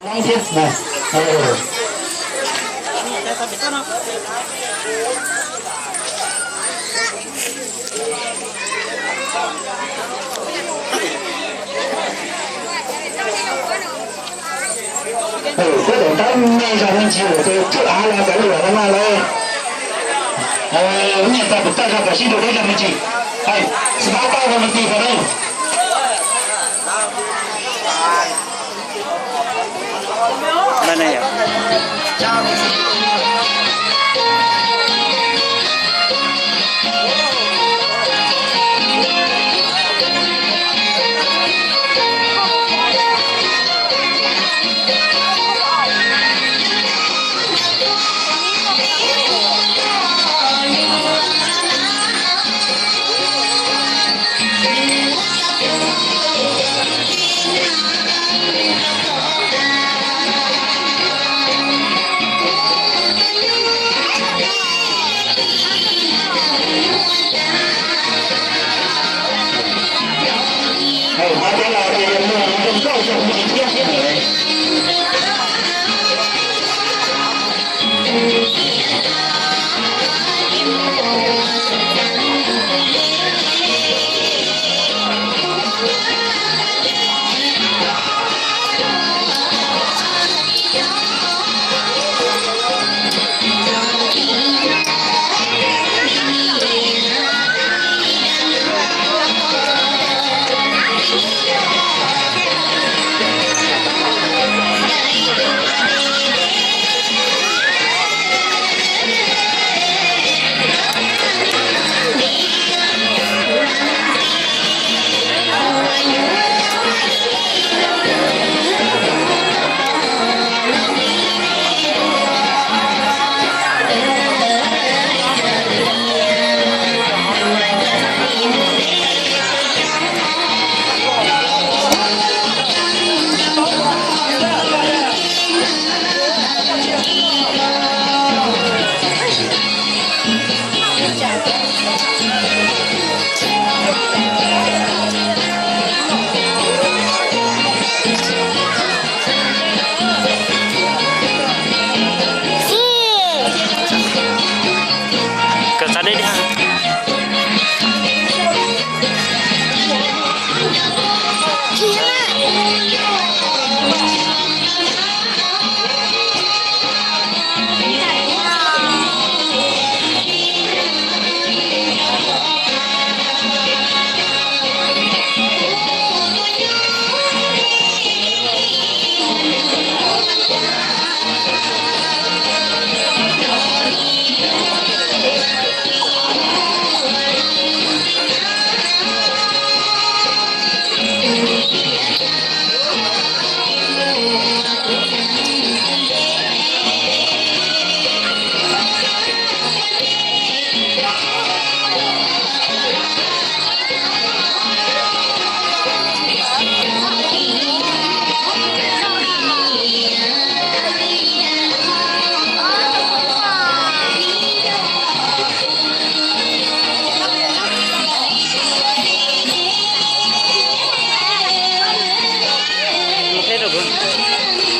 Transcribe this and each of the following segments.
Toob thiab na. Kuv tau tab me zog me ntsis lawm ces tsuj av los cov lwm los mas lawm. Nyiaj txag pum txaj zog kom sib nrug deb zog me ntsis. Hais, xav pab pab ua me ntsis kom lawm.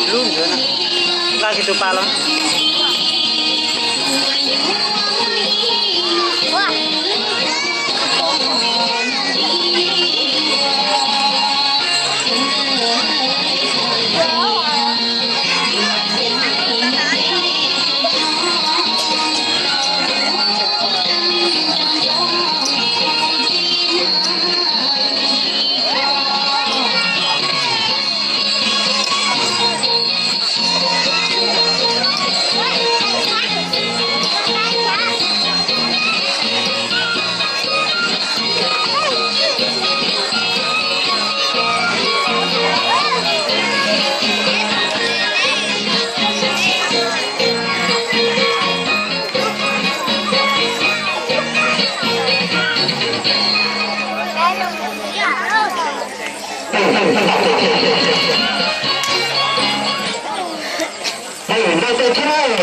Lub ntawd na, laj kiag tus pas los.